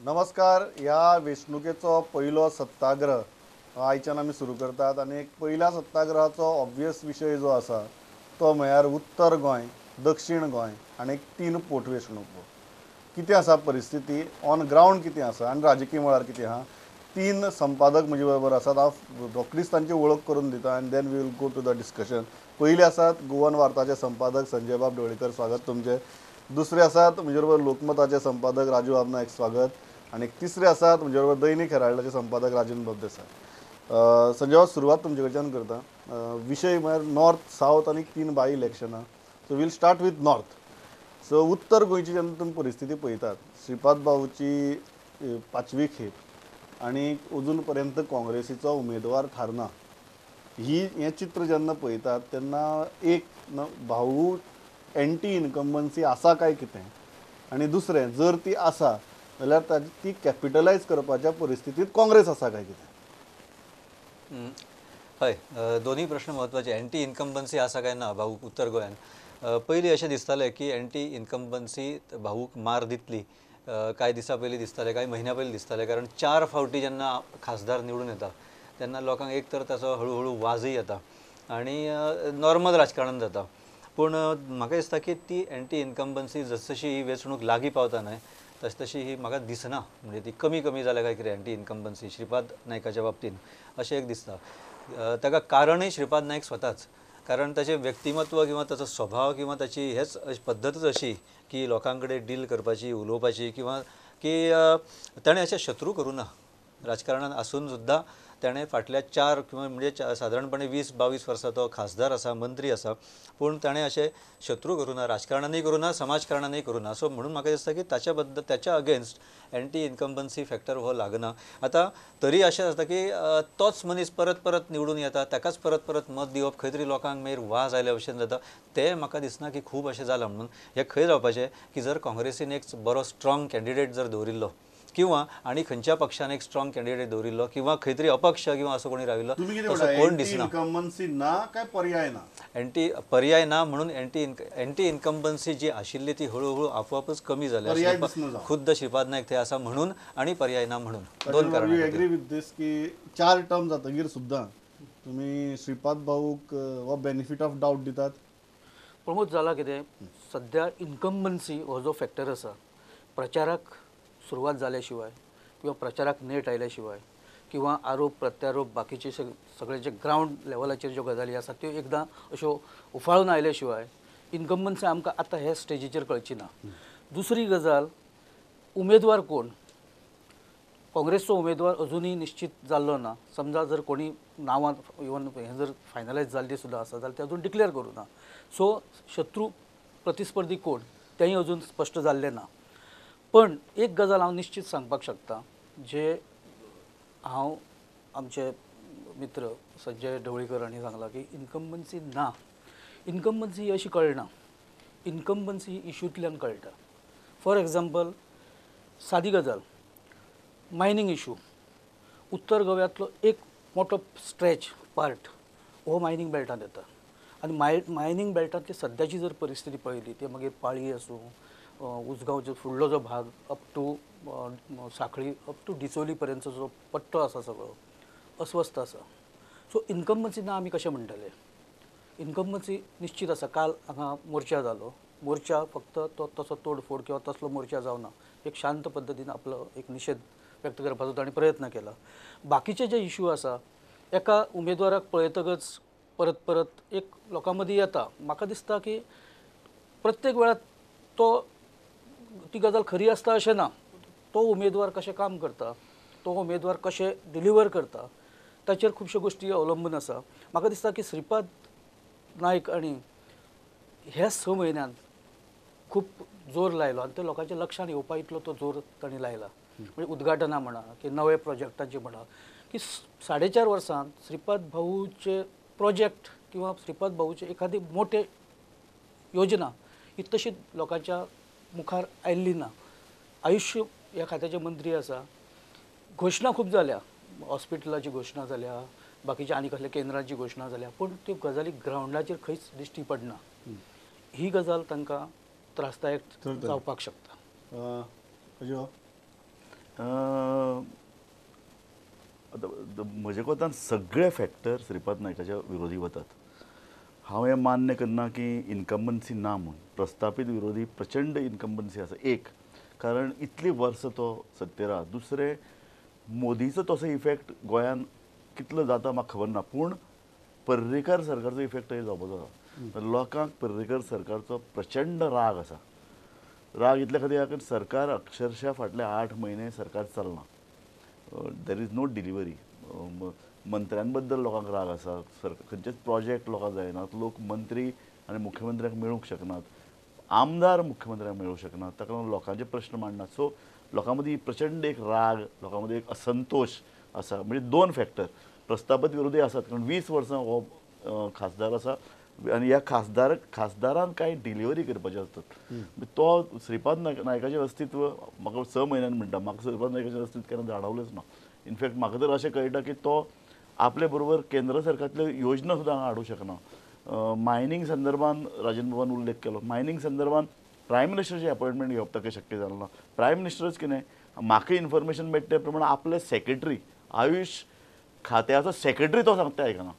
नमस्कार. ह्या वेंचणुकेचो पयलो सत्याग्रह आयच्यान आमी सुरू करतात आनी एक पयल्या सत्याग्रहाचो ऑब्वियस विशय जो आसा तो म्हळ्यार उत्तर गोंय, दक्षीण गोंय आनी 3 पोटवेंचणुको. कितें आसा परिस्थिती ऑन ग्रावंड, कितें आसा आनी राजकीय मळार कितें आहा. 3 संपादक म्हजे बरोबर आसात. हांव रोखडीच तांची वळख करून दिता आनी then we will go to the discussion. पयले आसात गोवन वार्ताचे संपादक संजय बाब ढवळीकर, स्वागत तुमचें. दुसरे आसात म्हजे बरोबर लोकमताचे संपादक राजू बाब नायक, स्वागत. आनी तिसरे आसात म्हजे बरोबर दैनिक हेराल्डाचे संपादक राजन बाब देसाय. संजय बाब, सुरवात तुमचे कडच्यान करता. विशय म्हळ्यार नॉर्थ सावथ आनी 3 बाय इलेक्शनां. So we'll start with north. So उत्तर गोंयची जेन्ना तुमी परिस्थिती पळयतात, श्रीपाद भाऊची 5वी खेप आनी अजून पर्यंत काँग्रेसीचो उमेदवार थारना, ही हें चित्र जेन्ना पळयतात तेन्ना एक भाऊ एंटी इनकम्बन्सी आसा काय कितें, आनी दुसरें जर ती आसा जाल्यार ताजी ती कॅपिटलायज करपाच्या परिस्थितींत काँग्रेस आसा काय कितें? हय, दोन्ही प्रश्न म्हत्वाचे. एंटी इनकम्बन्सी आसा काय ना भाऊक उत्तर गोंयान, पयलीं अशें दिसतालें की एंटी इनकम्बन्सी भाऊक मार दितली. कांय दिसां पयलीं दिसतालें, कांय म्हयन्या पयलीं दिसतालें, कारण 4 फावटी जेन्ना खासदार निवडून येता तेन्ना लोकांक एक तर ताचो हळू हळू वाजय येता आनी नॉर्मल राजकारण जाता. पूण म्हाका दिसता की ती एंटी इनकम्बन्सी जसजशी ही वेंचणूक लागीं पावता न्हय तशी तशी ही म्हाका दिसना, म्हणजे ती कमी कमी जाल्या काय कितें एंटी इनकम्बन्सी श्रीपाद नायकाच्या बाबतीन अशें एक दिसता. ताका कारणूय श्रीपाद नायक स्वताच, कारण ताचें व्यक्तिमत्व किंवा ताचो स्वभाव किंवा ताची हेच पद्दतच अशी की लोकां कडेन डील करपाची, उलोवपाची, किंवा की ताणें अशें शत्रू करूं ना. राजकारणान आसून सुद्दां ताणें फाटल्या 4 किंवा म्हणजे सादारणपणे 20-22 वर्सां तो खासदार आसा, मंत्री आसा, पूण ताणें अशें शत्रू करूं ना, राजकारणानूय करूं ना, समाजकारणानूय करूं ना. सो म्हणून म्हाका दिसता की ताच्या बद्दल, ताच्या अगेन्स्ट एंटी इनकम्बन्सी फॅक्टर हो लागना. आतां तरी अशें जाता की तोच मनीस परत परत निवडून येता, ताकाच परत परत मत दिवप खंय तरी लोकांक मागीर वाज आयल्या भशेन जाता. तें म्हाका दिसना की खूब अशें जालां. म्हणून हें खंय जावपाचें की जर काँग्रेसीन एक बरो स्ट्रॉंग कॅन्डिडेट जर दवरिल्लो किंवा आनी खंयच्या पक्षान एक स्ट्रॉंग कॅन्डिडेट दवरिल्लो किंवा खंय तरी अपक्ष किंवा असो कोणी राविल्लो, तसो कोण दिसना. इनकम्बन्सी ना काय पर्याय ना? एंटी पर्याय ना म्हणून एंटी इनकम्बन्सी जी आशिल्ली ती हळूहळू आपोआपच कमी जाल्या. खुद्द श्रीपाद नायक थंय आसा म्हणून आनी पर्याय ना म्हणून, दोन कारणां. You agree with this की 4 टर्म जातगीर सुद्दां तुमी श्रीपाद भाऊक हो बेनिफीट ऑफ डावट दितात? प्रमोद, जाला कितें, सद्या इनकम्बन्सी हो जो फॅक्टर आसा प्रचाराक सुरवात जाल्या शिवाय किंवा प्रचाराक नेट आयल्या शिवाय किंवा आरोप प्रत्यारोप बाकीचे सगळे जे ग्रावंड लेवलाचेर ज्यो गजाली आसा त्यो एकदां अश्यो उफाळून आयल्या शिवाय इनकम्बन्सी आमकां आतां हे स्टेजीचेर कळची ना. दुसरी गजाल, उमेदवार कोण, काँग्रेसचो उमेदवार अजुनूय निश्चित जाल्लो ना. समजा जर कोणी नांवां इवन हें जर फायनलायज जाल्ली सुद्दां आसा जाल्यार ते अजून डिक्लेअर करूं ना. सो शत्रू प्रतिस्पर्धी कोण तेंय अजून स्पश्ट जाल्लें ना. पण एक गजाल हांव निश्चित सांगपाक शकता, जे हांव आमचे मित्र संजय ढवळीकर हांणी सांगलां की इनकम्बन्सी ना. इनकम्बन्सी ही अशी कळना, इनकम्बन्सी इशूंतल्यान कळटा. फॉर एग्जाम्पल, सादी गजाल, मायनींग इशू. उत्तर गोव्यांतलो एक मोठो स्ट्रेच पार्ट हो मायनींग बेल्टांत येता आनी मायनींग बेल्टांतली सद्याची जर परिस्थिती पळयली ती मागीर पाळी आसूं, उसगांवचो फुडलो जो भाग up to Sanquelim, up to Dicholi पर्यंतचो जो पट्टो आसा सगळो अस्वस्थ आसा. सो इनकम्बन्सी ना आमी कशें म्हणटले? इनकम्बन्सी निश्चित आसा. काल हांगा मोर्चा जालो, मोर्चा फक्त तो तसो तोडफोड किंवा तसलो मोर्चा जावना, एक शांत पद्दतीन आपलो एक निशेध व्यक्त करपाचो ताणें प्रयत्न केला. बाकीचे जे इशू आसा एका उमेदवाराक पळयतकच परत परत एक लोकां मदीं येता. म्हाका दिसता की प्रत्येक वेळार तो ती गजाल खरी आसता अशें ना. तो उमेदवार कशें काम करता, तो उमेदवार कशें डिलिव्हर करता ताचेर खुबश्यो गोश्टी अवलंबून आसा. म्हाका दिसता की श्रीपाद नायक आनी ह्या 6 म्हयन्यांत खूब जोर लायलो आनी ते लोकांच्या लक्षांत येवपा इतलो तो जोर तांणी लायला. म्हणजे उद्घाटनां म्हणा की नवे प्रोजेक्टांची म्हणा की 4.5 वर्सांत श्रीपाद भाऊचे प्रोजेक्ट किंवा श्रीपाद भाऊचे एखादी मोठे योजना ही तशी लोकांच्या मुखार आयिल्ली ना. आयुश्य ह्या खात्याचे मंत्री आसा, घोशणा खूब जाल्या, हॉस्पिटलाची घोशणा जाल्या, बाकीच्या आनी कसल्या केंद्रांची घोशणा जाल्या, पूण त्यो गजाली ग्रावंडाचेर खंयच दिश्टी पडना. ही गजाल तांकां त्रासदायक जावपाक शकता. म्हजे कोतान सगळे फॅक्टर श्रीपाद नायकाच्या विरोधी वतात. हांव हें मान्य करना की इनकम्बन्सी ना म्हूण. प्रस्थापीत विरोधी प्रचंड इनकम्बन्सी आसा एक, कारण इतली वर्सां तो सत्तेर आहा. दुसरें, मोदीचो तसो इफेक्ट गोंयान कितलो जाता म्हाका खबर ना, पूण पर्रीकर सरकारचो इफेक्ट थंय जावपाचो आसा. लोकांक पर्रीकर सरकारचो प्रचंड राग आसा. राग इतले खातीर कारण सरकार अक्षरशः फाटले 8 म्हयने सरकार चलना, there is no delivery. मंत्र्यां बद्दल लोकांक राग आसा, खंयचेच प्रोजेक्ट लोकांक जायनात, लोक मंत्री आनी मुख्यमंत्र्यांक मेळूंक शकनात, आमदार मुख्यमंत्र्यांक मेळूंक शकनात, ताका लागून लोकांचे प्रश्न मांडनात. सो लोकां मदीं प्रचंड एक राग, लोकां मदीं एक असंतोश आसा. म्हणजे 2 फॅक्टर प्रस्थापीत विरोधी आसात, कारण 20 वर्सां हो खासदार आसा आनी ह्या खासदारान कांय डिलिव्हरी करपाची आसतात. तो श्रीपाद नायकाचें अस्तित्व म्हाका 6 म्हयन्यान म्हणटा, म्हाका श्रीपाद नायकाचें अस्तित्व केन्ना जाणवलेंच ना. इनफॅक्ट म्हाका तर अशें कळटा की तो आपले बरोबर केंद्र सरकारांतल्यो योजना सुद्दां हांगा हाडूंक शकना. मायनींग संदर्भान राजेंद्र बाबान उल्लेख केलो, मायनींग संदर्भान प्रायम मिनिस्टरची अपॉयंटमेंट घेवप ताका शक्य जालें ना. प्रायम मिनिस्टरच कितें, म्हाका इन्फॉर्मेशन मेळटा ते प्रमाणे आपले सेक्रेटरी, आयुश खात्याचो सेक्रेटरी तो सांगता आयकना,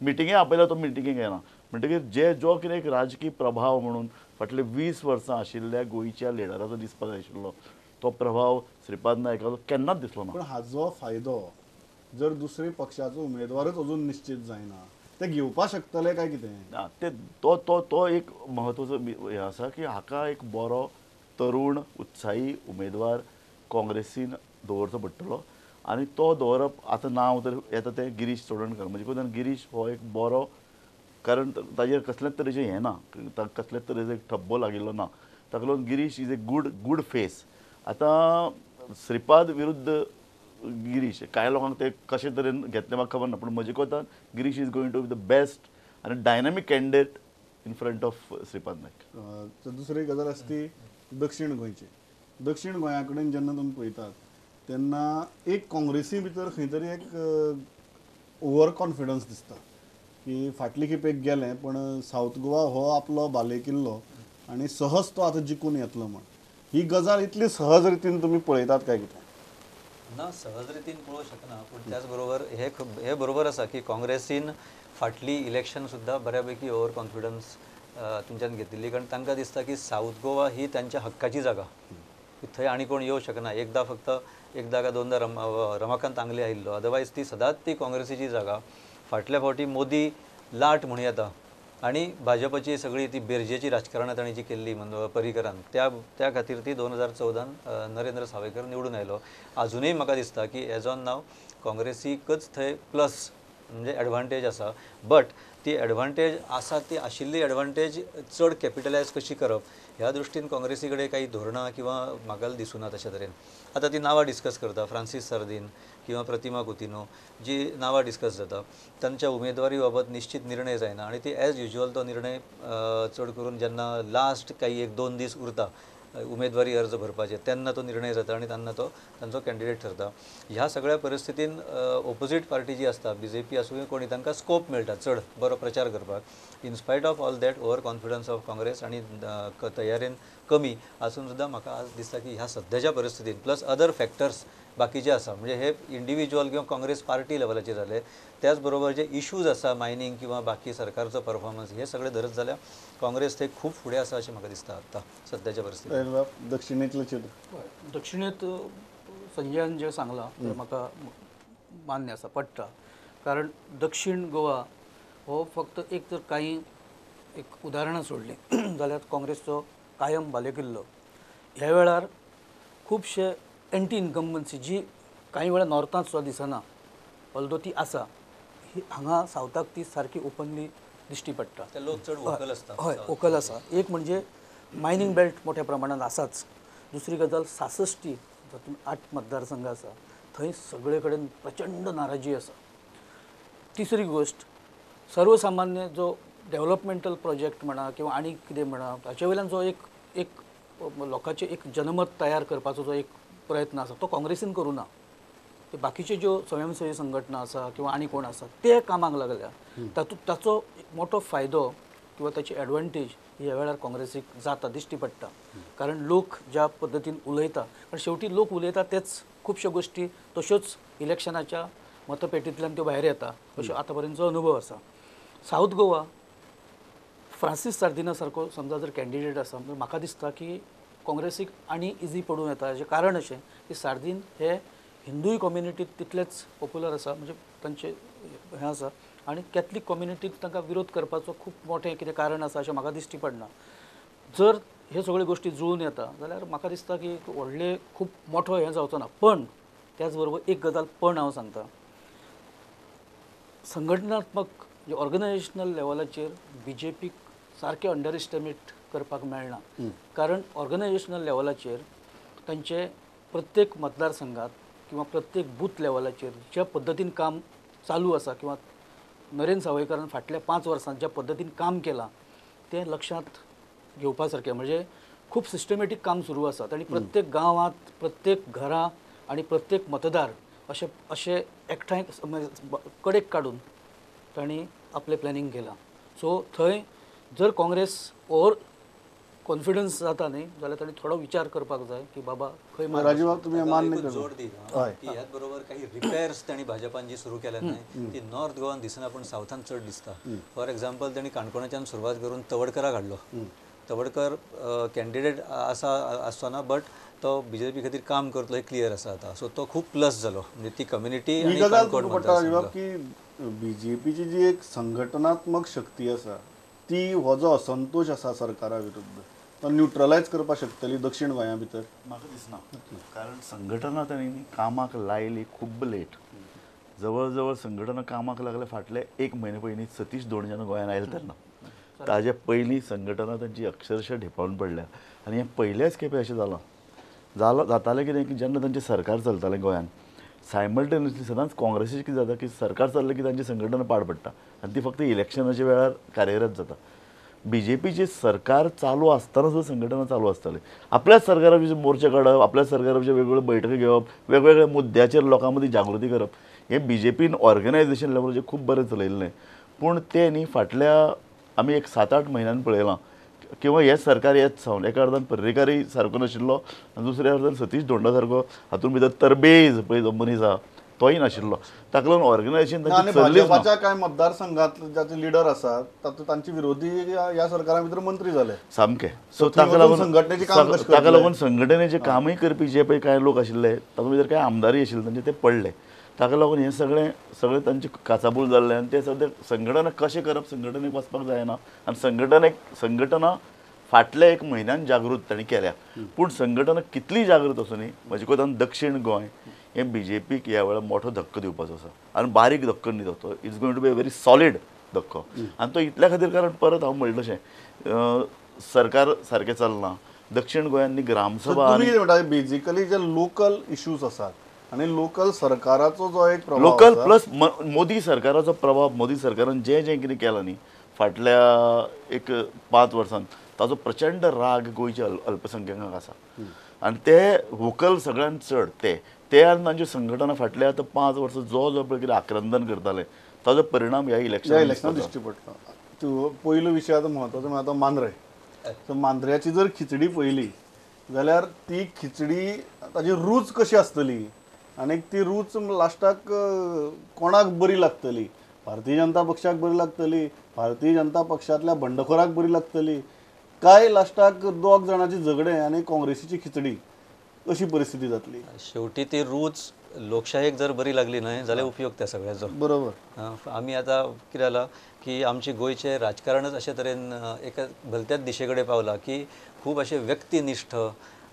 मिटिंगे आपयल्या तो मिटिंगेक येना. म्हणटकीर जे जो कितें एक राजकीय प्रभाव म्हणून फाटले 20 वर्सां आशिल्ल्या गोंयच्या लिडराचो दिसपाक जाय आशिल्लो तो प्रभाव श्रीपाद नायकाचो केन्नाच दिसलो ना. पूण हाजो फायदो जर दुसरे पक्षाचो उमेदवारच अजून निश्चित जायना ते घेवपाक शकतले काय कितें? ना, ते तो तो तो एक म्हत्वाचो हें आसा की हाका एक बरो तरुण उत्साही उमेदवार काँग्रेसीन दवरचो पडटलो आनी तो दवरप आतां नांव तर येता तें गिरीश चोडणकर. म्हणजे कोण गिरीश हो एक बरो, कारण ताजेर कसलेच तरेचें हें ना, कसलेच तरेचो एक ठप्पो लागिल्लो ना, ताका लागून Girish is a good good face. आतां श्रीपाद विरुद्ध गिरीश कांय लोकांक ते कशे तरेन घेतले म्हाका खबर ना, पूण म्हजे कोतान Girish is going to be the best आनी dynamic candidate in front of Shripad Naik. दुसरी गजाल आसा ती दक्षिण गोंयची. दक्षिण गोंया कडेन जेन्ना तुमी पळयतात तेन्ना एक काँग्रेसी भितर खंय तरी एक ओवर कॉन्फिडन्स दिसता की फाटली खेपेक गेलें पण सावथ गोवा हो आपलो बालेकिल्लो आनी सहज तो आतां जिखून येतलो म्हण, ही गजाल इतली सहज रितीन तुमी पळयतात काय कितें? ना, सहज रितीन पळोवंक शकना, पूण त्याच बरोबर हे बरोबर आसा की काँग्रेसीन फाटली इलेक्शन सुद्दां बऱ्यापैकी ओवर कॉन्फिडन्स तुमच्यान घेतिल्ली, कारण तांकां दिसता की सावथ गोवा ही तांच्या हक्काची जागा, थंय आनी कोण येवंक शकना. एकदां फक्त एकदां काय दोनदां रमाकांत आंगले आयिल्लो, अदरवायज ती सदांच ती काँग्रेसीची जागा. फाटल्या फावटी मोदी लाट म्हणूं येता आनी भाजपाची सगळी ती बेरजेची राजकारणां तांणी जी केल्ली पर्रीकरान, त्या खातीर ती 2014 नरेंद्र सावयकर निवडून आयलो. आजुनूय म्हाका दिसता की एज ऑन नाव काँग्रेसीकच थंय प्लस म्हणजे एडवांटेज आसा, बट ती एडवांटेज आसा ती आशिल्ली एडवांटेज चड कॅपिटलायज कशी करप ह्या दृश्टीन काँग्रेसी कडेन काही धोरणां किंवा म्हाका दिसुना तशे तरेन. आतां ती नांवां डिस्कस करता, फ्रांसीस सार्दीन किंवा प्रतिमा कुतिन्हो जी नांवां डिस्कस जाता, तांच्या उमेदवारी बाबत निश्चित निर्णय जायना आनी ती एज युज्युअल तो निर्णय चड करून जेन्ना लास्ट काही 1-2 दीस उरता उमेदवारी अर्ज भरपाचे तेन्ना तो निर्णय जाता आनी तेन्ना तो तांचो कॅन्डिडेट ठरता. ह्या सगळ्या परिस्थितीन ओपोजीट पार्टी जी आसता, बीजेपी आसूं कोणी, तांकां स्कोप मेळटा चड बरो प्रचार करपाक. In spite of all that over confidence of Congress आनी तयारेन कमी आसून सुद्दां म्हाका आज दिसता की ह्या सद्याच्या परिस्थितीन प्लस अदर फॅक्टर्स बाकीचे आसा, म्हणजे हे इंडिव्हिज्युअल किंवा काँग्रेस पार्टी लेवलाचे जाले, त्याच बरोबर जे इश्यूज आसा मायनींग किंवा बाकी सरकारचो परफॉर्मन्स हे सगळे धरत जाल्यार काँग्रेस ते खूब फुडें आसा अशें म्हाका दिसता आतां सद्याच्या परिस्थितीत. दक्षिणेंतलें चित्र, दक्षिणेंत संजयान जें सांगलां तें म्हाका मान्य आसा, पडटा. कारण दक्षिण गोवा हो फक्त एक जर कांय एक उदाहरणां सोडलीं जाल्यार काँग्रेसचो कायम बालेकिल्लो. ह्या वेळार खुबशे एंटी इनकम्बन्सी जी कांय वेळार नॉर्थांत सुद्दां दिसना, ऑल्दो ती आसा, ही हांगा सावथाक ती सारकी ओपनली दिश्टी पडटा. लोक चड वोकल आसता. हय, वोकल आसा. एक म्हणजे मायनींग बेल्ट मोठ्या प्रमाणात आसाच, दुसरी गजाल सासश्टी जातूंत 8 मतदारसंघ आसा थंय सगळे कडेन प्रचंड नाराजी आसा. तिसरी गोश्ट, सर्वसामान्य जो डेव्हलपमेंटल प्रोजेक्ट म्हणा किंवा आनी कितें म्हणा ताचे वयल्यान जो एक एक लोकांचें एक जनमत तयार करपाचो जो एक प्रयत्न आसा तो काँग्रेसीन करूं ना. ते बाकीच्यो ज्यो स्वयंसेवी संघटना आसा किंवा आनी कोण आसा ते कामाक लागल्या, तातूंत ताचो मोठो फायदो किंवा ताची एडवांटेज ह्या वेळार काँग्रेसीक जाता दिश्टी पडटा. कारण लोक ज्या पद्दतीन उलयता, कारण शेवटी लोक उलयता तेच खुबश्यो गोश्टी तश्योच इलेक्शनाच्या मतपेटींतल्यान त्यो भायर येता अश्यो आतां पर्यंतचो अनुभव आसा. सावथ गोवा फ्रांसीस सार्दिना सारको समजा जर कॅन्डिडेट आसा म्हाका दिसता की काँग्रेसीक आनी इजी पडूं येता. हाचें कारण अशें की सार्दीन हे हिंदूय कम्युनिटीत तितलेच पॉप्युलर आसा, म्हणजे तांचे हें आसा आनी कॅथलीक कम्युनिटीत तांकां विरोध करपाचो खूब मोठें कितें कारण आसा अशें म्हाका दिश्टी पडना. जर हे सगळ्यो गोश्टी जुळून येता जाल्यार म्हाका दिसता की व्हडलें खूब मोठो हें जावचो ना. पण त्याच बरोबर एक गजाल पण हांव सांगता, संघटनात्मक म्हणजे ऑर्गनायझेशनल लेवलाचेर बी जे पीक सारकें अंडर एस्टिमेट करपाक मेळना, कारण ऑर्गनायझेशनल लेवलाचेर तांचे प्रत्येक मतदारसंघात किंवा प्रत्येक बूथ लेवलाचेर ज्या पद्दतीन काम चालू आसा किंवा नरेंद्र सावयकारान फाटल्या 5 वर्सांत ज्या पद्दतीन काम केलां तें लक्षांत घेवपा सारकें. म्हणजे खूब सिस्टमॅटीक काम सुरू आसा आनी प्रत्येक गांवांत प्रत्येक घरां आनी प्रत्येक मतदार अशें अशें एकठांय कडेक काडून तांणी आपलें प्लॅनिंग केलां. सो थंय जर काँग्रेस ओवर कॉन्फिडन्स जाता न्ही जाल्यार तांणी थोडो विचार करपाक जाय की बाबा खंय. राजीव तुमी मान्य जोड दिता की ह्याच बरोबर काही रिपेअर्स तांणी भाजपान जी सुरू केल्या न्ही ती नॉर्थ गोवान दिसना पूण सावथान चड दिसता. फॉर एग्जाम्पल तांणी काणकोणाच्यान सुरवात करून तवडकराक हाडलो. तवडकर कॅन्डिडेट आसा आसचो ना बट तो बीजेपी खातीर काम करतलो हें क्लियर आसा आतां. सो तो खूब प्लस जालो, म्हणजे ती कम्युनिटी ही गजाल तुमकां पडटा राजीव की बीजेपीची जी एक संघटनात्मक शक्ती आसा ती हो जो असंतोष आसा सरकारा विरुद्ध तो न्यूट्रलायज करपाक शकतली दक्षिण गोंया भितर? म्हाका दिसना, कारण संघटना तांणी कामाक लायली खूब लेट. जवळ जवळ संघटना कामाक लागले फाटले 1 म्हयने पयलीं सतीश दोन गोंयांत आयले तेन्ना, ताजे पयलीं संघटना तांची अक्षरशः ढेपाळून पडल्या. आनी हें पयल्याच खेपे अशें जालां जातालें कितें की जेन्ना तांचें सरकार चलतालें गोंयांत सायमल्टेनियसली सदांच काँग्रेसीचें कितें जाता की सरकार चल्लें की तांची संघटना पाड पडटा आनी ती फक्त इलेक्शनाच्या वेळार कार्यरत जाता. बी जे पीचें सरकार चालू आसतना सुद्दां संघटना चालू आसताली. आपल्याच सरकारा विशीं मोर्चे काडप, आपल्याच सरकारा विशीं वेगवेगळ्यो बैठकी घेवप, वेगवेगळ्या मुद्द्याचेर लोकां मदीं जागृती करप, हें बी जे पीन ऑर्गनायझेशन लेवलाचेर खूब बरें चलयल्लें. पूण तें न्ही फाटल्या आमी एक 7-8 म्हयन्यान पळयलां किंवा हें सरकार येत सावन एका अर्दान पर्रीकारी सारको नाशिल्लो आनी दुसऱ्या अर्दान सतीश धोंडा सारको हातूंत भितर तरबेज पळय जो मनीस आहा तोय नाशिल्लो. ताका लागून ऑर्गनायझेशन भाजपाच्या कांय मतदारसंघात जाचे लिडर आसात तातूंत तांचे विरोधी ह्या सरकारा भितर मंत्री जाले सामके. सो ताका लागून संघटनेचें लागून संघटनेचें कामूय करपी जे पळय कांय लोक आशिल्ले तातूंत भितर कांय आमदारय आशिल्ले तांचे ते पडले. ताका लागून हें सगळें सगळें तांचें काचाबूल जाल्लें आनी ते सद्या संघटना कशें करप, संघटनेक वचपाक जायना आनी संघटना फाटल्या 1 म्हयन्यान जागृत तांणी केल्या. पूण संघटना कितली जागृत आसूं न्ही म्हजे कोतान दक्षिण गोंय हें बी जे पीक ह्या वेळार मोठो धक्को दिवपाचो आसा आनी बारीक धक्को न्ही तो, it's going to be a very solid धक्को. आनी तो इतल्या खातीर कारण परत हांव म्हणलें तशें सरकार सारकें चलना दक्षिण गोंयांत न्ही ग्रामसभा. बेजिकली जे लोकल इश्यूज आसात आनी लोकल सरकाराचो जो एक प्रभाव लोकल प्लस मोदी सरकाराचो प्रभाव, मोदी सरकारान जें जें कितें केलां न्ही फाटल्या एक 5 वर्सांत ताजो प्रचंड राग गोंयच्या अल्पसंख्याकांक आसा आनी ते व्होकल सगळ्यांत चड ते आनी तांच्यो संघटना फाटल्या आतां 5 वर्सां जो जो पळय कितें आक्रंदन करताले ताजो परिणाम ह्या इलेक्शनाक दिश्टी पडटा. तूं पयलो विशय आतां म्हत्वाचो म्हळ्यार आतां मांद्रे. सो मांद्र्याची जर खिचडी पळयली जाल्यार ती खिचडी ताजी रूच कशी आसतली आनी ती रूच लास्टाक कोणाक बरी लागतली, भारतीय जनता पक्षाक बरी लागतली, भारतीय जनता पक्षांतल्या बंडखोराक बरी लागतली काय लास्टाक 2 जाणांची झगडें आनी काँग्रेसीची खिचडी अशी परिस्थिती जातली. शेवटी ती रूच लोकशायेक जर बरी लागली न्हय जाल्यार उपयोग त्या सगळ्याचो. बरोबर. आमी आतां कितें जालां की आमचे गोंयचें राजकारणच अशे तरेन एका भलत्याच दिशे कडेन पावलां की खूब अशें व्यक्तिनिश्ठ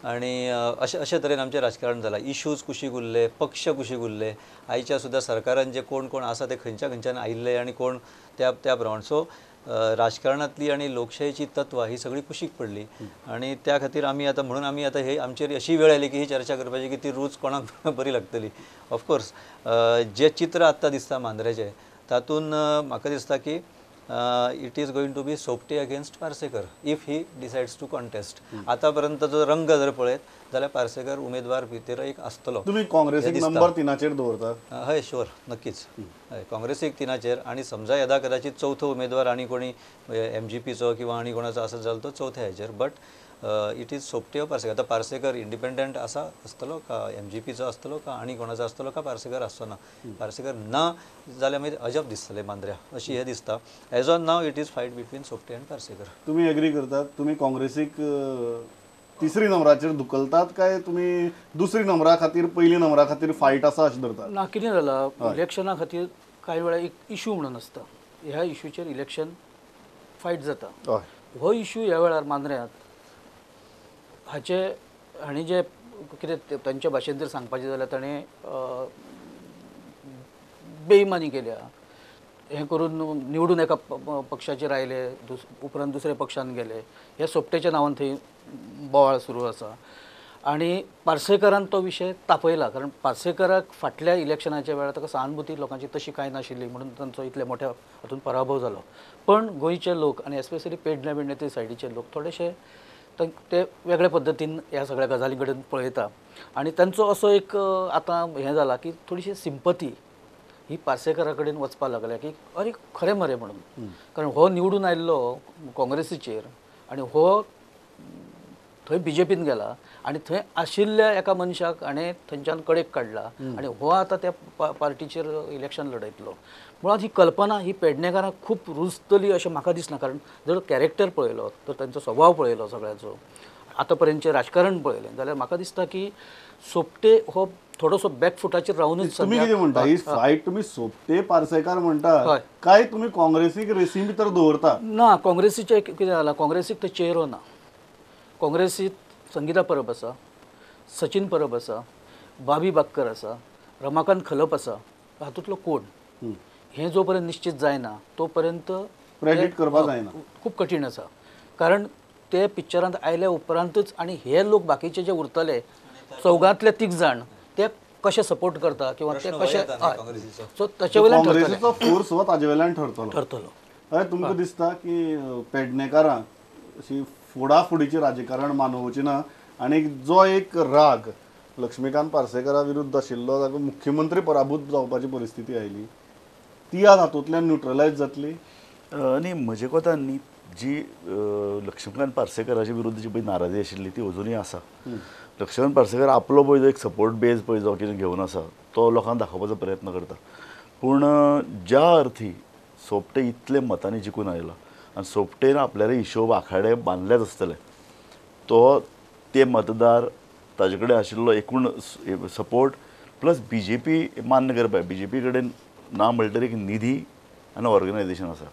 आनी अशें अशे तरेन आमचें राजकारण जालां. इश्यूज कुशीक उरले, पक्ष कुशीक उरले. आयच्या सुद्दां सरकारान जे कोण कोण आसा ते खंयच्या खंयच्यान आयिल्ले आनी कोण त्या त्या प्रमाण. सो राजकारणांतली आनी लोकशायेची तत्वां ही सगळी कुशीक पडली आनी त्या खातीर आमी आतां म्हणून आमी आतां हे आमचेर अशी वेळ आयली की ही चर्चा करपाची की ती रूच कोणाक बरी लागतली. ऑफकोर्स जें चित्र आत्तां दिसता मांद्रेचें तातूंत म्हाका दिसता की it is going to be Sopte against Parsekar if he decides to contest. आतापर्यंत जो रंग जर पळयत जाल्यार पार्सेकर उमेदवार भितर एक आसतलो. तुमी काँग्रेसीक नंबर 3 दवरता? हय शुअर, नक्कीच. हय काँग्रेसीक 3 आनी समजा येदा कदाचित चवथो उमेदवार आनी कोणी एम जी पीचो किंवा आनी कोणाचो आसत जाल्यार तो चवथ्या हेचेर. But It is Sopte or Parsekar. आतां पार्सेकर इंडिपेंडंट आसा आसतलो का एमजीपीचो आसतलो का आनी कोणाचो आसतलो का पार्सेकर आसचो ना. पार्सेकर ना जाल्यार मागीर अजब दिसतलें मांद्र्या अशी हें दिसता. As on now it is fight between Sopte आनी पार्सेकर. तुमी एग्री करतात? तुमी काँग्रेसीक तिसरी नंबराचेर धुकलतात काय तुमी दुसरी नंबरा खातीर पयली नंबरा खातीर फायट आसा अशें धरतात? ना, कितें जाला इलेक्शना खातीर कांय वेळा एक इशू म्हणून आसता, ह्या इशूचेर इलेक्शन फायट जाता. हो इशू ह्या वेळार मांद्र्यांत हाचे हांणी जे कितें तांच्या भाशेन जर सांगपाचें जाल्यार ताणें बेईमानी केल्या, हें करून निवडून एका पक्षाचेर आयले, उपरांत दुसऱ्या पक्षान गेले, ह्या सोपटेच्या नांवान थंय बोवाळ सुरू आसा. आनी पार्सेकरान तो विशय तापयला, कारण पार्सेकराक फाटल्या इलेक्शनाच्या वेळार ताका सहानुभूती लोकांची तशी कांय नाशिल्ली म्हणून तांचो इतल्या मोठ्या हातून पराभव जालो. पण गोंयचे लोक आनी एस्पेशली पेडणे बिडणे ते सायडीचे लोक थोडेशे ते वेगळे पद्दतीन ह्या सगळ्या गजाली कडेन पळयता आनी तांचो असो एक आतां हें जाला की थोडीशी सिंपती ही पार्सेकरा कडेन वचपाक लागल्या की अरे खरें मरे म्हणून, कारण हो निवडून आयिल्लो काँग्रेसीचेर आनी हो थंय बीजेपीन गेला आनी थंय आशिल्ल्या एका मनशाक हाणें थंयच्यान कडेक काडला आनी हो आतां त्या पार्टीचेर इलेक्शन लढयतलो. मुळांत ही कल्पना ही पेडणेकारांक खूब रुजतली अशें म्हाका दिसना, कारण जर कॅरेक्टर पळयलो तर तांचो स्वभाव पळयलो सगळ्याचो, आतां पर्यंतचें राजकारण पळयलें जाल्यार म्हाका दिसता की सोपटे हो थोडोसो बॅकफुटाचेर रावूनच. तुमी कितें म्हणटा ही फायट तुमी सोपटे पार्सेकार म्हणटा काय तुमी काँग्रेसीक रेसी भितर दवरता? ना, काँग्रेसीचें कितें जालां, काँग्रेसीक तो चेहरो ना. काँग्रेसीत संगीता परब आसा, सचिन परब आसा, बाबी बाक्कर आसा, रमाकांत खलप आसा, हातूंतलो कोण हें जो पर्यंत निश्चित जायना तो पर्यंत प्रेडिक्ट करपाक जायना, खूब कठीण आसा. कारण ते पिक्चरांत आयल्या उपरांतच आनी हे लोक बाकीचे जे उरतले चौगांतले तीग जाण ते कशे सपोर्ट करता किंवा ते कशे, सो ताचे वयल्यान काँग्रेसीचो फोर्स हो ताजे वयल्यान ठरतलो. हय, तुमकां दिसता की पेडणेकारांक अशी फोडाफोडीचें राजकारण मानवचें ना आनी जो एक राग लक्ष्मीकांत पार्सेकरा विरुद्ध आशिल्लो ताका मुख्यमंत्री पराभूत जावपाची परिस्थिती आयली ती आज हातूंतल्यान न्युट्रलायज जातली? न्ही, म्हजे कोतान न्ही जी लक्ष्मीकांत पार्सेकराचे विरुद्ध जी पळय नाराजी आशिल्ली ती अजुनूय आसा. लक्ष्मीकांत पार्सेकर आपलो पळय जो एक सपोर्ट बेज पळय जो कितें घेवन आसा तो लोकांक दाखोवपाचो प्रयत्न करता, पूण ज्या अर्थी सोपटे इतले मतांनी जिखून आयला आनी सोपटेन आपल्याले हिशोब आखाडे बांदलेच आसतले, तो ते मतदार ताजे कडेन आशिल्लो एकूण सपोर्ट प्लस बीजेपी मान्य करपाक, बीजेपी कडेन ना म्हणल्यार एक निधी आनी ऑर्गनायजेशन आसा.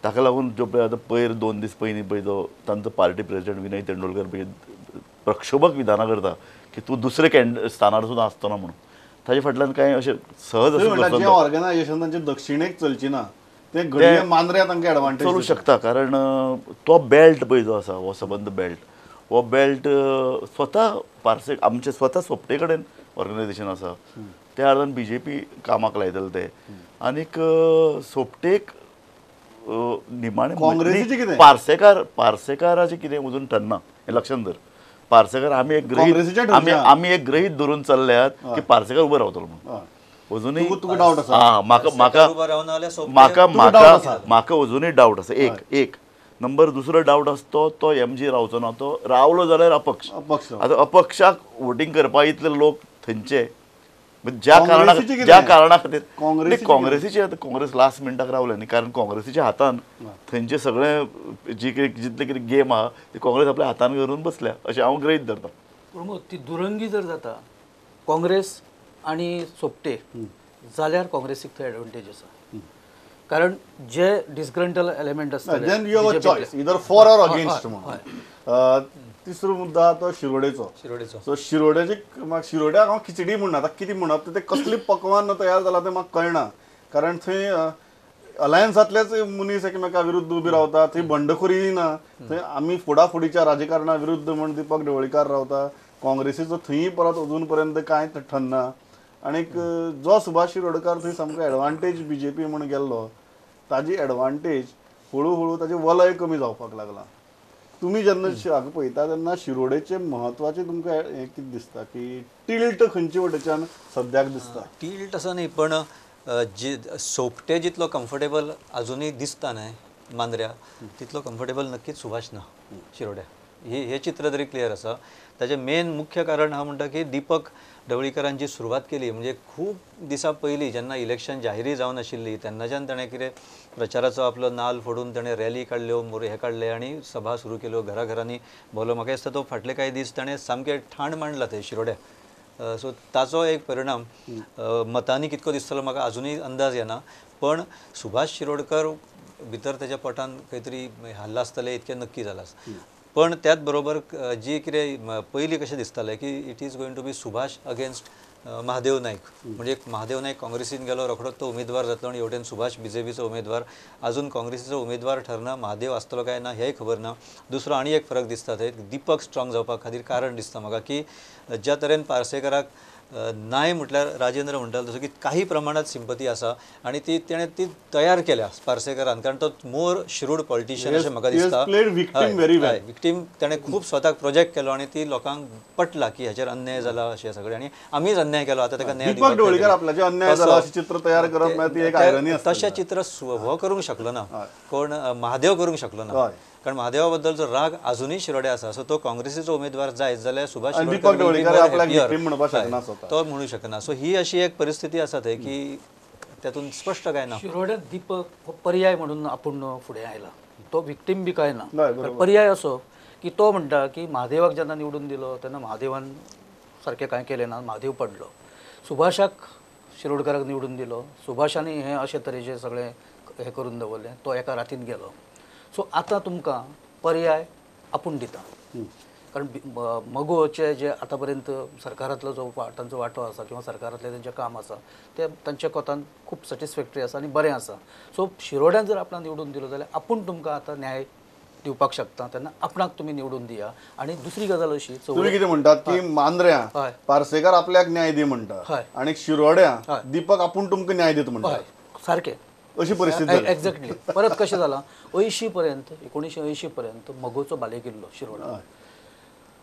ताका लागून जो पळय आतां पयर 2 दीस पयलीं पळय जो तांचो पार्टी प्रेसिडेंट विनय तेंडुलकर पळय प्रक्षोभक विधानां करता की तूं दुसरे स्थानार सुद्दां आसतो ना म्हणून, ताजे फाटल्यान कांय अशें सहज अशें ऑर्गनायजेशन तांचे दक्षिणेक चलची ना ते घडये मांद्र्या तांकां एडवांटेज चलूं शकता. कारण तो बेल्ट पळय जो आसा हो सबंद बेल्ट, हो बेल्ट स्वता पार्से आमचे स्वता सोपटे कडेन ऑर्गनायजेशन आसा, त्या अर्थान बीजेपी कामाक लायतले ते. आनीक सोपटेक निमाणे काँग्रेसीचें कितें पार्सेकार, पार्सेकाराचें कितें अजून ठरना हें लक्षांत धर. पार्सेकार आमी एक गृहीत आमी एक गृहीत धरून चल्ल्यात की पार्सेकार उबो रावतलो म्हणून, अजूनय डावट आसा म्हाका म्हाका म्हाका म्हाका म्हाका अजूनय डावट आसा. एक एक नंबर दुसरो डावट आसा तो तो एम जी रावचो ना, तो रावलो जाल्यार अपक्ष, आतां अपक्षाक वोटींग करपा इतले लोक थंयचे ज्या कारणा ज्या कारणा खातीर काँग्रेसीचे आतां काँग्रेस लास्ट मिनटाक रावले न्ही, कारण काँग्रेसीच्या हातान थंयचे सगळे जी कितें जितले कितें गेम आहा ती काँग्रेस आपल्या हातान करून बसल्या अशें हांव गृहीत धरता. पूण ती दुरंगी जर जाता काँग्रेस आनी सोपटे जाल्यार काँग्रेसीक थंय एडवांटेज आसा, कारण जे डिसग्रंटल एलिमेंट आसता then you have a choice either for or against म्हणून. तिसरो मुद्दा तो शिरोडेचो. सो शिरोड्याची म्हाका शिरोड्याक हांव खिचडी म्हणना, आतां कितें म्हणप तें कसली पकवान तयार जाला तें म्हाका कळना, कारण थंय अलायन्सांतलेच मनीस एकामेका विरुद्ध उबी रावता, थंय बंडखोरी ना, थंय आमी फोडाफोडीच्या राजकारणा विरुद्ध म्हण दीपक ढवळीकार रावता, काँग्रेसीचो थंय परत अजून पर्यंत कांय ठरना. आनीक जो सुभाष शिरोडकार थंय सामको एडवांटेज बीजेपी म्हण गेल्लो ताजी एडवांटेज हळू हळू ताजें वलय कमी जावपाक लागलां. तुमी जेन्ना हांगा पळयता तेन्ना शिरोडेचें म्हत्वाचें तुमकां हें कितें दिसता की टिल्ट खंयचे वटेच्यान सद्याक दिसता? टिल्ट असो न्ही, पण जे सोपटे जितलो कम्फर्टेबल अजुनूय दिसता न्हय मांद्र्या तितलो कम्फर्टेबल नक्कीच सुभाष ना शिरोड्या. हे चित्र तरी क्लियर आसा. ताचें मेन मुख्य कारण हांव म्हणटा की दीपक ढवळीकरान जी सुरवात केली म्हणजे खूब दिसां पयलीं जेन्ना इलेक्शन जाहीरय जावन आशिल्ली तेन्नाच्यान ताणें कितें प्रचाराचो आपलो नाल फोडून ताणें रॅली काडल्यो, हे काडले आनी सभा सुरू केल्यो, घराघरांनी भोंवलो. म्हाका दिसता तो फाटले कांय दीस ताणें सामकें ठाण मांडलां थंय शिरोड्या. सो ताचो एक परिणाम मतांनी कितको दिसतलो म्हाका आजुनूय अंदाज येना, पण सुभाष शिरोडकर भितर ताच्या पोटान खंय तरी हाल्लां आसतलें इतकें नक्की जालां. पण त्याच बरोबर जी कितें पयलीं कशें दिसतालें की it is going to be Subhash against Mahadev Naik, म्हणजे महादेव नायक काँग्रेसीन गेलो रोखडोच तो उमेदवार जातलो आनी हेवटेन सुभाष बीजेपीचो उमेदवार, आजून काँग्रेसीचो उमेदवार ठरना, महादेव आसतलो काय ना हेंय खबर ना. दुसरो आनी एक फरक दिसता थंय दीपक स्ट्रॉंग जावपा खातीर कारण दिसता म्हाका की ज्या तरेन पार्सेकराक नाय म्हटल्यार राजेंद्र म्हणटालो तसो की काही प्रमाणात सिंपती आसा आनी ती तेणें ती तयार केल्या पार्सेकरान, कारण तो मोर श्रूड पॉलिटिशियन अशें म्हाका दिसता. विक्टीम तेणें खूब स्वताक प्रोजेक्ट केलो आनी ती लोकांक पटला की हाचेर अन्याय जाला अशें सगळें आनी आमीच अन्याय केलो आतां ताका न्याय दिवपाक. तशें चित्र हो करूंक शकलो ना कोण, महादेव करूंक शकलो ना, कारण महादेवा बद्दल जो राग अजूनय शिरोड्या आसा. सो तो काँग्रेसीचो उमेदवार जायत जाल्यार सुभाष शिरोडकर तो म्हणू शकना. सो ही अशी एक परिस्थिती आसा थंय की तातूंत स्पश्ट काय ना. शिरोड्यात दीपक हो पर्याय म्हणून आपूण फुडें आयला, तो विक्टीम बी काय ना, पर्याय असो की तो म्हणटा की महादेवाक जेन्ना निवडून दिलो तेन्ना महादेवान सारकें कांय केलें ना, महादेव पडलो. सुभाषाक शिरोडकराक निवडून दिलो, सुभाषांनी हें अशे तरेचें सगळें हें करून दवरलें, तो एका रातीन गेलो. सो आतां तुमकां पर्याय आपूण दिता, कारण मगोचे जे आतां पर्यंत सरकारांतलो जो तांचो वांटो आसा किंवा सरकारांतलें तेंचें काम आसा तें तांच्या कोतान खूब सॅटिस्फॅक्टरी आसा आनी बरें आसा. सो शिरोड्यान जर आपणाक निवडून दिलो जाल्यार आपूण तुमकां आतां न्याय दिवपाक शकता, तेन्ना आपणाक तुमी निवडून दिया. आनी दुसरी गजाल अशी, तुमी कितें म्हणटात की मांद्र्यां पार्सेकर आपल्याक न्याय दी म्हणटा आनी शिरोड्यां दीपक आपूण तुमकां न्याय दिता म्हणटा, सारकें अशी परिस्थिती. एक्झॅक्टली. परत कशें जालां 80 पर्यंत 1980 पर्यंत मगोचो बालेकिल्लो शिरोडा,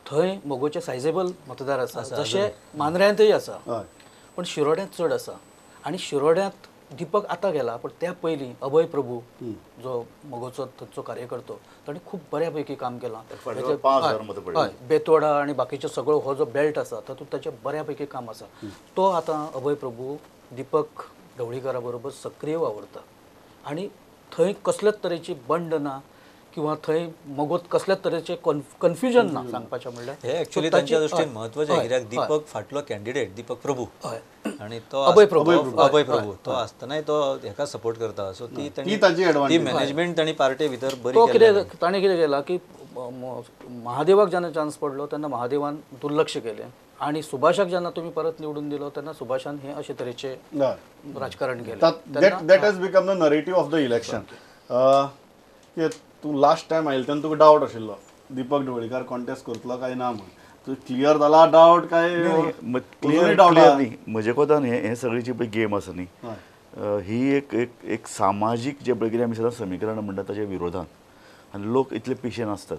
थंय मगोचे सायजेबल मतदार आसा, जशे मांद्र्यांतय आसा पण शिरोड्यांत चड आसा. आनी शिरोड्यांत दीपक आतां गेला पण त्या पयलीं अभय प्रभू जो मगोचो थंयचो कार्यकर्तो ताणें खूब बऱ्या पैकी काम केलां. हय, बेतोडा आनी बाकीचो सगळो हो जो बेल्ट आसा तातूंत ताचें बऱ्या पैकी काम आसा. तो आतां अभय प्रभू दीपक ढवळीकरा बरोबर सक्रीय वावुरता आनी थंय कसलेच तरेची बंड ना किंवा थंय मगोत कसल्याच तरेचें कन्फ्युजन ना सांगपाचें म्हणल्यार. हे एक्चुअली तांच्या दृश्टीन म्हत्वाचें, कित्याक दीपक फाटलो कॅन्डिडेट दीपक प्रभू आनी तो अभय प्रभू तो आसतनाय तो हेका सपोर्ट करता. सो ती ती मॅनेजमेंट तांणी पार्टी भितर बरी तो कितें ताणें कितें केलां की महादेवाक जेन्ना चान्स पडलो तेन्ना महादेवान दुर्लक्ष केलें आनी सुभाषाक जेन्ना तुमी परत निवडून दिलो तेन्ना सुभाषान हें अशे तरेचें राजकारण केलें. That has become the narrative of the election. तूं लास्ट टायम आयिल्लो तेन्ना तुका डावट आशिल्लो दीपक ढवळीकार कॉन्टेस्ट करतलो काय ना म्हूण, तूं क्लियर जाला डावट काय क्लियर डावट न्ही? म्हजे कोतान हें सगळी जी पळय गेम आसा न्ही, ही एक एक एक सामाजीक जे पळय कितें आमी सदांच समीकरण म्हणटा ताच्या विरोधान, आनी लोक इतले पिशे नासतात.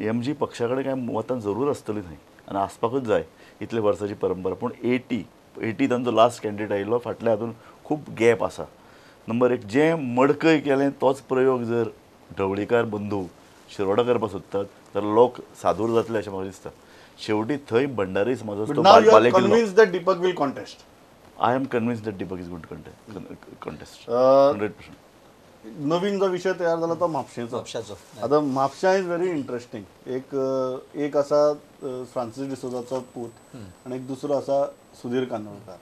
एम जी पक्षा कडेन कांय मतां जरूर आसतली थंय आनी आसपाकूच जाय इतले वर्साची परंपरा, पूण 80 तांचो लास्ट कॅन्डिडेट आयिल्लो, फाटल्या हातून खूब गॅप आसा. नंबर एक, जें मडकय केलें तोच प्रयोग जर ढवळीकार बंधू शिरोडा करपाक सोदतात तर लोक सादूर जातले अशें म्हाका दिसता. शेवटी थंय भंडारी समाजाचो Deepak will contest. I am convinced that Deepak is going to contest 100%. नवीन जो विशय तयार जाला तो म्हापशेचो. आतां म्हापशा is very interesting. एक एक आसा फ्रांसीस डिसोजाचो पूत आनी एक दुसरो आसा सुधीर कांदोळकार.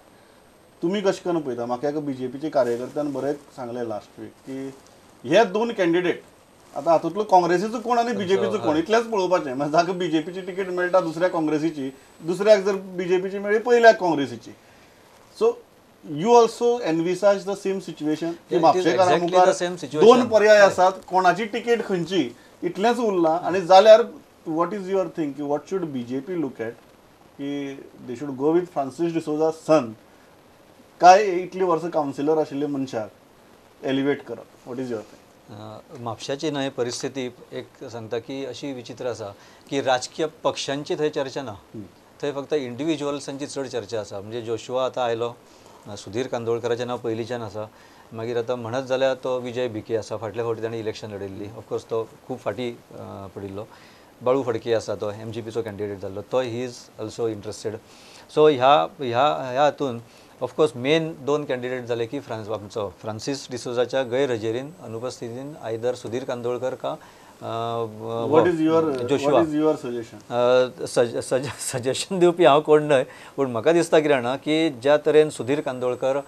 तुमी कशें करून पळयता? म्हाका एका बीजेपीचे कार्यकर्त्यान बरें सांगलें लास्ट वीक की हे दोन कॅन्डिडेट आतां हातूंतलो काँग्रेसीचो कोण आनी बीजेपीचो कोण इतलेंच पळोवपाचें. म्हणजे जाका बीजेपीची तिकेट मेळटा दुसऱ्या काँग्रेसीची, दुसऱ्याक जर बीजेपीची मेळ्ळी पयल्याक काँग्रेसीची. So you also envisage the same situation की म्हापशेकारां मुखार दोन पर्याय आसात, कोणाची तिकेट खंयची इतलेंच उरलां. आनी जाल्यार what is your think की what should BJP look at की they should go with Francis D'Souza son काय इतली वर्सां कावन्सिलर आशिल्ले मनशाक एलिवेट करप? What is your thing? म्हापशाची न्हय परिस्थिती एक सांगता की अशी विचित्र आसा की राजकीय पक्षांची थंय चर्चा ना, थंय फक्त इंडिविज्युअल्सांची चड चर्चा आसा. म्हणजे जोशुआ आतां आयलो, सुधीर कांदोळकराचें नांव पयलींच्यान आसा, मागीर आतां म्हणत जाल्यार तो विजय भिके आसा, फाटल्या फावटी ताणें इलेक्शन लढयल्ली, ऑफकोर्स तो खूब फाटीं पडिल्लो. बाळू फडके आसा, तो एमजीपीचो कॅन्डिडेट जाल्लो, तो he is also interested. So ह्या ह्या ह्या हातून ऑफकोर्स मेन दोन कॅन्डिडेट जाले की आमचो फ्रांसीस डिसोजाच्या गैरहजेरीन अनुपस्थितीन आयदर सुधीर कांदोळकर का जोशुआ. सजेशन दिवपी हांव कोण न्हय, पूण म्हाका दिसता कितें जाणा की ज्या तरेन सुधीर कांदोळकर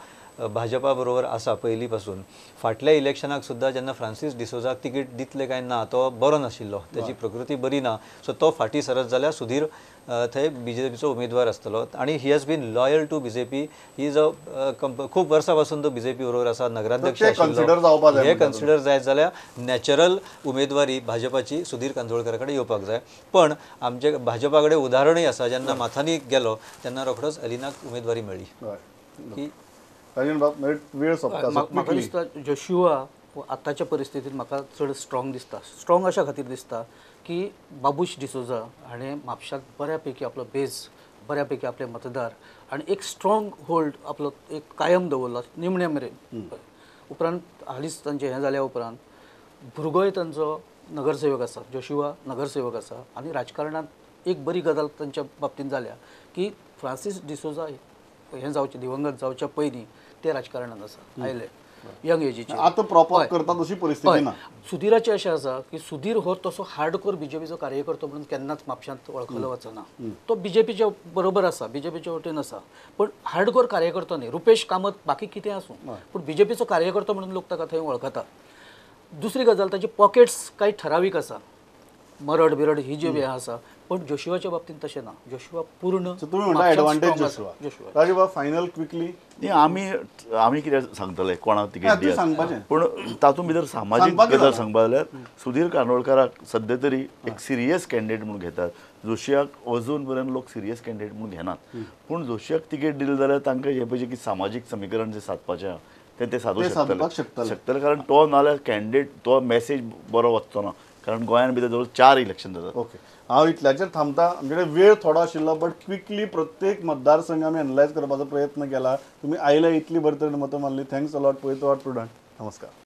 भाजपा बरोबर आसा पयलीं पासून, फाटल्या इलेक्शनाक सुद्दां जेन्ना फ्रांसीस डिसोजाक तिकीट दितले काय ना तो बरो नाशिल्लो, तेजी प्रकृती बरी ना, सो तो फाटीं सरत जाल्यार सुधीर थंय बीजेपीचो उमेदवार आसतलो. आनी he has been loyal to BJP, he is a खूब वर्सां पासून तो बीजेपी बरोबर आसा, नगराध्यक्ष आशिल्लो. हे कन्सिडर जायत जाल्यार नॅचरल उमेदवारी भाजपाची सुधीर कांदोळकरा कडेन येवपाक जाय. पण आमचे भाजपा कडेन उदाहरणूय आसा, जेन्ना माथानी गेलो तेन्ना रोखडोच एलिनाक उमेदवारी मेळ्ळी. की वेळ सोंपता. म्हाका दिसता जोशुआ आतांच्या परिस्थितीत म्हाका चड स्ट्रॉंग दिसता. स्ट्रॉंग अशा खातीर दिसता की बाबूश डिसोजा हाणें म्हापशांत बऱ्या पैकी आपलो बेज, बऱ्या पैकी आपले मतदार आनी एक स्ट्रॉंग होल्ड आपलो एक कायम दवरलो निमण्या मेरेन. उपरांत हालींच तांचें हें जाल्या उपरांत भुरगोय तांचो नगरसेवक आसा, जोशुआ नगरसेवक आसा. आनी राजकारणांत एक बरी गजाल तांच्या बाबतींत जाल्या की फ्रांसीस डिसोजा हें जावचें दिवंगत जावच्या पयलीं ते राजकारणांत आसा आयले यंग एजीचे. आतां प्रॉपर करता तशी परिस्थिती ना. सुधीराचें अशें आसा की सुधीर हो तसो हार्डकोर बीजेपीचो कार्यकर्तो म्हणून केन्नाच म्हापशांत वळखलो वचना. तो बीजेपीच्या बरोबर आसा, बीजेपीच्या वटेन आसा, पण हार्डकोर कार्यकर्तो न्ही. रुपेश कामत बाकी कितें आसूं पूण बीजेपीचो कार्यकर्तो म्हणून लोक ताका थंय वळखता. दुसरी गजाल ताचे पॉकेट्स कांय ठरावीक आसा, मरड बिरड ही जी हें आसा, पण जोशुआच्या बाबतींत तशें ना. जोशुआ पूर्ण जोशुआ. फायनल क्विकली आमी आमी कितें सांगतले कोणाक तिकेट दियात, पूण तातूंत भितर सामाजीक गजाल सांगपा जाल्यार सुधीर कांदोळकराक सद्या तरी एक सिरियस कॅन्डिडेट म्हणून घेतात. जोशियाक अजून पर्यंत लोक सिरियस कॅन्डिडेट म्हणून घेनात, पूण जोशियाक तिकेट दिली जाल्यार तांकां हें पळय की सामाजीक समीकरण जें सादपाचें आहा तें ते सादूंक शकतले. कारण तो नाल्यार कॅन्डिडेट तो मॅसेज बरो वचचो ना, कारण गोंयांत भितर जवळ 4 इलेक्शन जातात. ओके, हांव इतल्याचेर थांबता. आमचे कडेन वेळ थोडो आशिल्लो, बट क्विकली प्रत्येक मतदारसंघ आमी एनलायज करपाचो प्रयत्न केला. तुमी आयले इतली बरे तरेन मतां मारली, thanks a lot. पळयत रावात प्रुडंट. नमस्कार.